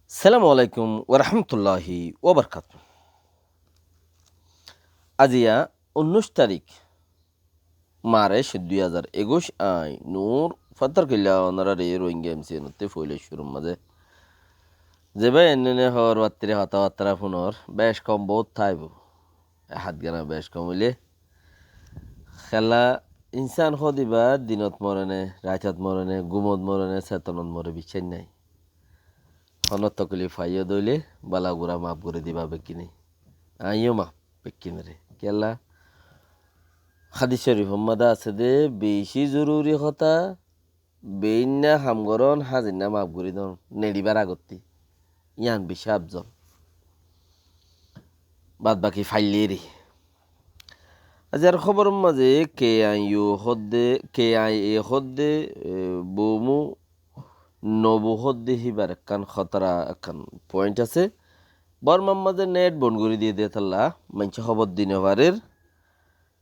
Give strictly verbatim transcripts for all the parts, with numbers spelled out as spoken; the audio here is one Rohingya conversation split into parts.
Assalamu alaikum warahmatulláhi wabarakátuhu. Aziya unnúic tarík, March dui házar ekuic, añí Nur Fattar Killa, onorare Rohingya M C N ottú foila cúrur mazé. Ze bái enne ne hóbor battiri hotábattara fúnor, bec kom bout táibo. E hátgana bec kom óile. Kiyólla insán hódiba dinot more né, raitot more né, gumot more né, setonot more biccác nái. Honó toklif faiyó de óile bála gura maf gorí diba bekkúne. Añíyo maf bekkúnore. Kiyólla? Hádis corifor mazé asé de, beci zoruri hotá, beinna ham gorón, házinna maf gorí don, neçibar agottí. Yián beci afzol. Bad baki faillíri. Aziyar hóboror mazé K I U hoó de, K I A hoó de, e, Bomu Nobu hoó de híbar ekkán hótara, ekkán point asé. Bormar mazé net bon gorí diyé de tálla maincé hóbor di no farer.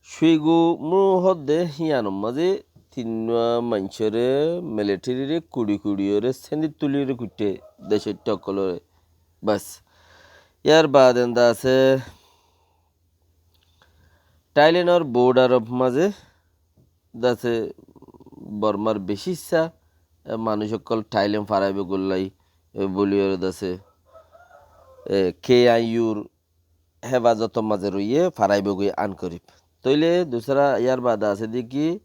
Cuigu Mu hoó de híyanor mazé tinnúa maincóre, militaryre, kuçi kuçiyóre, sendit tuliyóre kuiththé decóitta ókkolore. Bas. Yar baade enda asé Thailandor borderor mazé dase Bormar beci issá, e, manúic ókkol Thailand faraibó gollai, e, buliyóre dase, e, K I Ur hefazotor mazé roiyé faraibó goi ankorib. Tóile dusra yar baade asé de ki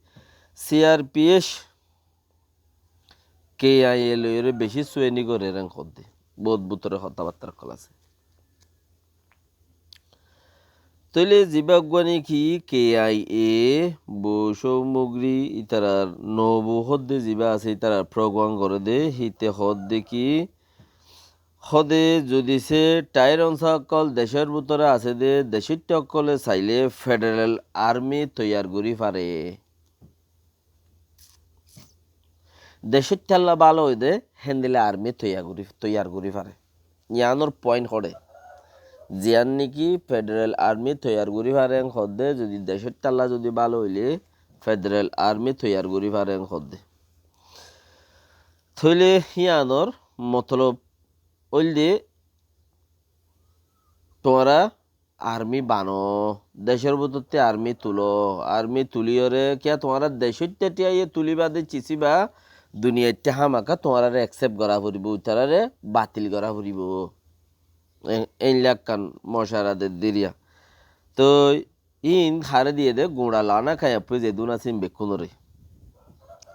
C R P F K I A loiyóre beci sueni gorer en hoó de. Bout bútore hotábattar ókkol asé. Tóile zibá uggúa niki K I A, Bosó Mugri, ítarar Nobu hoó de zibá asé, ítarar program goré de, híte hoó de ki, hoó de zodi se thair onsa ókkol decór bútore asé de, decóitta ókkole sailé federal army toiyar gorí fare. Decóittalla bála ói de, héndilla army toiyar gorí, toiyar gorí fare. Yiánor point hoçé. Ziyán niki federal army toiyar gorí fare en hoó de, zodi decóittalla zodi bála óile, federal army toiyar gorí fare en hoó de. Tóile yiánor motolob óilde, tuáñra army bano, decór bútottí army tuló, army tuliyóre, kiyá tuáñra decóitta thiaye tulibá de cisibá, duniyaittí hámaka tuáñrare accept gorá foribó, ítarare batil gorá foribó. E-, eilla ekkán mocara de diriya. Toi iín haré diyé de guñça lana kaiyappoi zedún asé iín bekkúnore.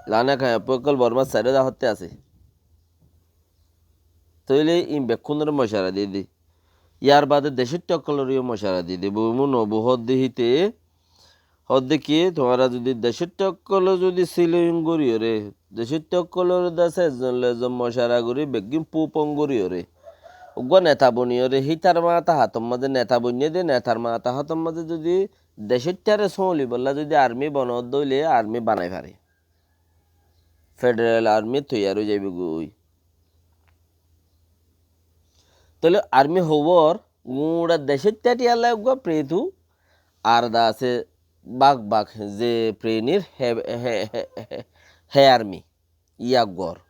Lana kaiyappoi ókkol Bormar sairó dahótte asé. Tóile iín bekkúnore mocara diyé de. Yar baade decóitta ókkoloreyó mocara diyé de. Bomu Nobu hoó de híte, hoó de ki, tuáñra zodi decóitta ókkole zodi siloyum goríyore, decóitta ókkolore dase ezzon loi ezzon mocara gorí, beggín pupon goríyore. Uggúa neta boniyóre, hítar matahator mazé neta boinné de, netar matahator mazé zodi decóittare sólibolla zodi army bonodde óile army banai fare. Federal army toiyar ói zaibogói. Tóile army hóbor guñça decóitta thiyalla uggúa pretu ar dase bak bak ze prenir he, he, he, he, he army. Yá uggúa.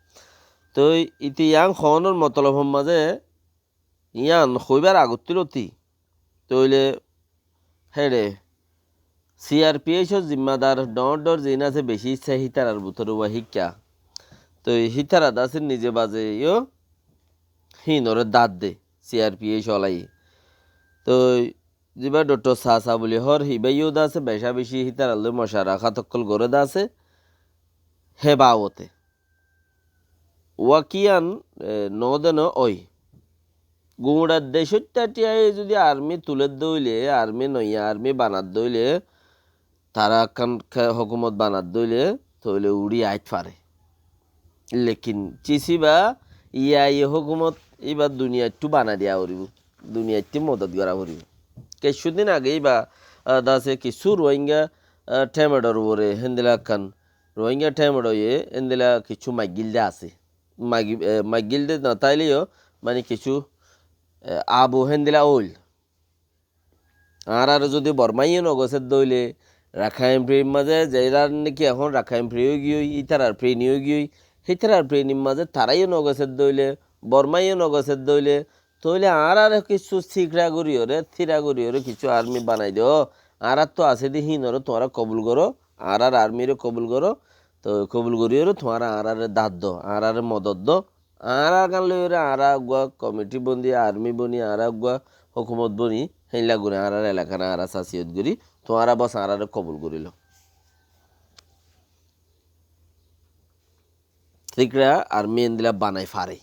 Toi ite yián hoónor motolob hommá ze yián hoibár agottí loti. Tóile héçe C R P F or zimmadar dhoóñr dhoóñr ziín asé beci issá hítarar bútore uwá híkka. Toi hítara dase nize baze yó híinore dát de C R P F olaye. Toi zibá Doctor Sasa buli hoór, hibáyó de asé, becá-becí hítarallói mocarakat ókkol goré de asé, hé babote. Wákiyan, e, noó de noó ói. Guñça decóitta thiaye zudi armi tulédde óile, armi noiya armi banadde óile, tará ekkán ke-, hókumot banadde óile, tóile uçí aít fare. Lekin cisíba yaiye hókumot íba duniyaittú banai diya foribó, duniyaittú modot gorá foribó. Kessú din age íba, a, dase kissú Ruáinga, a, themedhor uore héndila ekkán, Ruáinga themedhoye héndila kissú maigil de asé. Maigi-, e, maigil de no táileyo, mani kissú, e, abu héndila óil. Añárare zudi Bormáiyo no gosédde óile, Rakhain Frir mazé zerar niki ehón Rakhain Fri óigiyoi, ítarar Fri ni óigiyoi, hítarar Fri nir mazé taráiyo no gosédde óile, Bormáye nogosedde óile, tóile añáráre kissú síkra goríyoré, síra goríyoré kissú armi banai do. Añáráttu asé de híinoré tuáñra kobul goró, añárár armiré kobul goró, toi kobul goríyoré tuáñra añáráre dad do, añáráre modot do. Añára gán loiyóre añára eggúa komiti boni, armi boni, añára eggúa hókumot boni, héinla gorí añárár elakar añára sasiyot gorí, tuáñra bos añáráre kobul gorílo. Síkra armi héndila banai fare.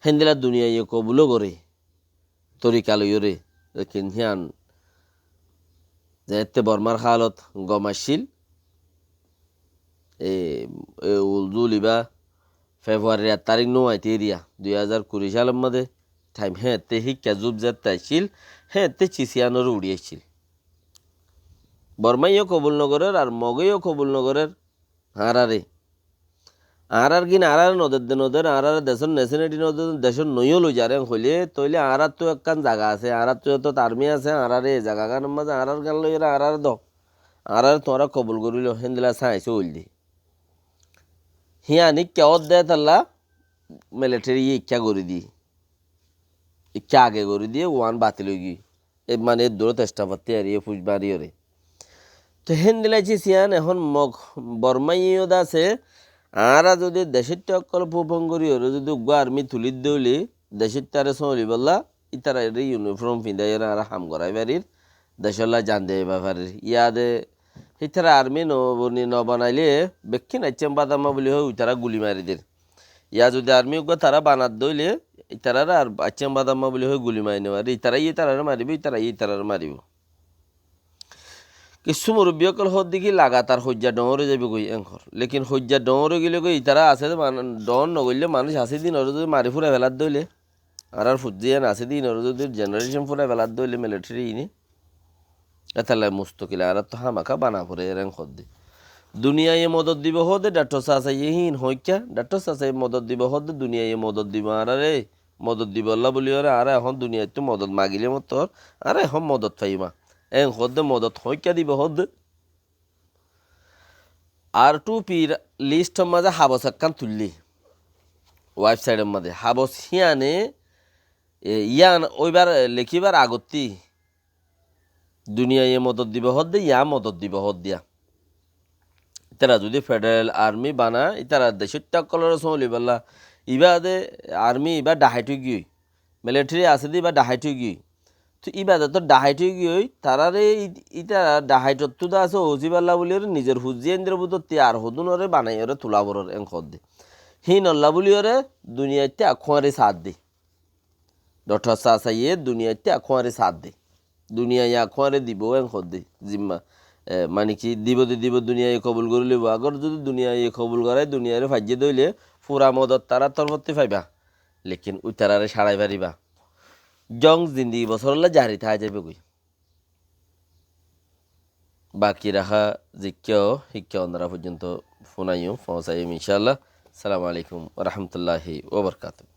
Héndila duniyaiye kobuló goré. Torika loiyóre. Lekin hían zeétte Bormár hálot gom accíl, e, e uldul ibá Februarir ek tarík no aité eriya, dui házar kuri salor mazé thaim héeñtte híkka zub zeétte accíl, héeñtte cis yíanoré uçí accíl. Bormáiyó kobul nogorér, ar Mogéyó kobul nogorér, añáráre. Añárár gín añáráre nodedde noder, añáráre decór neseneti nodedde, decót noiyó loizar en hoilé, tóile añáráttu ekkán zaga asé, añáráttu etót armi asé, añáráre e zagagánor mazé añárár gán loiyóre añáráre do. Añáráre tuáñra kobul gorílo, héndila sáañsó óilde. Hían íkka ódde étalla militeri yé íkka gorí diyé. Íkka age gorí diyé, uán batil óigiyói. E mane, e durot estafatti ariyé fúic báñriyoré. Toi héndila cis yían ehón Mog Bormáiyó de asé, añára zodi decóitta ókkol fúfon goríyoré zodi uggúa armi tulí de óile, decóittaré sóñlibolla, ítararé yuniform fiñdáiyoré añára ham gorái farir, decólla jan diyai farir. Yáde hítara armi no boni-, no banailé, bekkín aiccám badamma buli hoi uitará guli mari der. Yá zodi armi uggúa tará banadde óile, ítararé ar aiccám badamma buli hoi guli mari no farir. Ítará yó ítararé maribó, ítará yó ítararé maribó. Kissú murubbi ókkol hoódde ki lagatar hoijja dhoóñr ói zaibogói en hoór. Lekin hoijja dhoóñr ói gelé goi, ítará asé de man-, dhoóñr nogoillé manúic asé de ínoré zodi mari fúrai feladde óile, añárár fuain asé de ínoré zodi jenerecon fúrai feladde óile militeri iíne. Étalla mustokil añáráttu hámaká bana foré, erén hoódde. Duniyaiye modot dibo hoódde, dhaktor Sasaye híin hoóikka, dhaktor Sasaye modot dibo hoódde, duniyaiye modot dibo añáráre, modot dibolla buli óre, añára ehón duniyaittú modot magilé mottor, añára ehón modot faiyum. En hoódde modot hoóikka dibo hoódde. Ar thúfir listor mazé habos ekkán tuillé, websaitor mazé. Habos híane, e, yían óibar, e, lekíbar agottí duniyaiye modot dibo hoódde, yá modot dibo hoódde yá. Ítara zodi federal armi bana, ítara decóitta ókkolóre sóñlibolla, ibá de armi ibá dhahait óigiyoi, militeri asé de ibá dhahait óigiyoi. Toi ibá de to dhahait óigiyoi, taráre í-, ítara dhahaitottú de asé, ósiballa buliyóre nizor fuain indor bútotti ar hodúnoré banaiyoré tulá foror en hoódde. Híinolla buliyóre duniyaitte añkhuáñri saádde. Dhaktor Sasaye duniyaitte añkhuáñri saádde. Duniyaiye añkhuáñri dibo en hoódde zimma. E, mane ki dibo de dibo, duniyaiye kobul gorí loibo. Agor zodi duniyaiye kobul gorái, duniyaire faijjé de óile fura modot tarár torfottí faiba. Lekin uitararé sárai faribá. Jong zindigi bosórolla jari táki zaibogói. Baki raha zikká ó híkka onora foijjonto funaiyum, foóñsaiyum incállah. Assalamu alaikum warahmatullahi wabarakatuhu.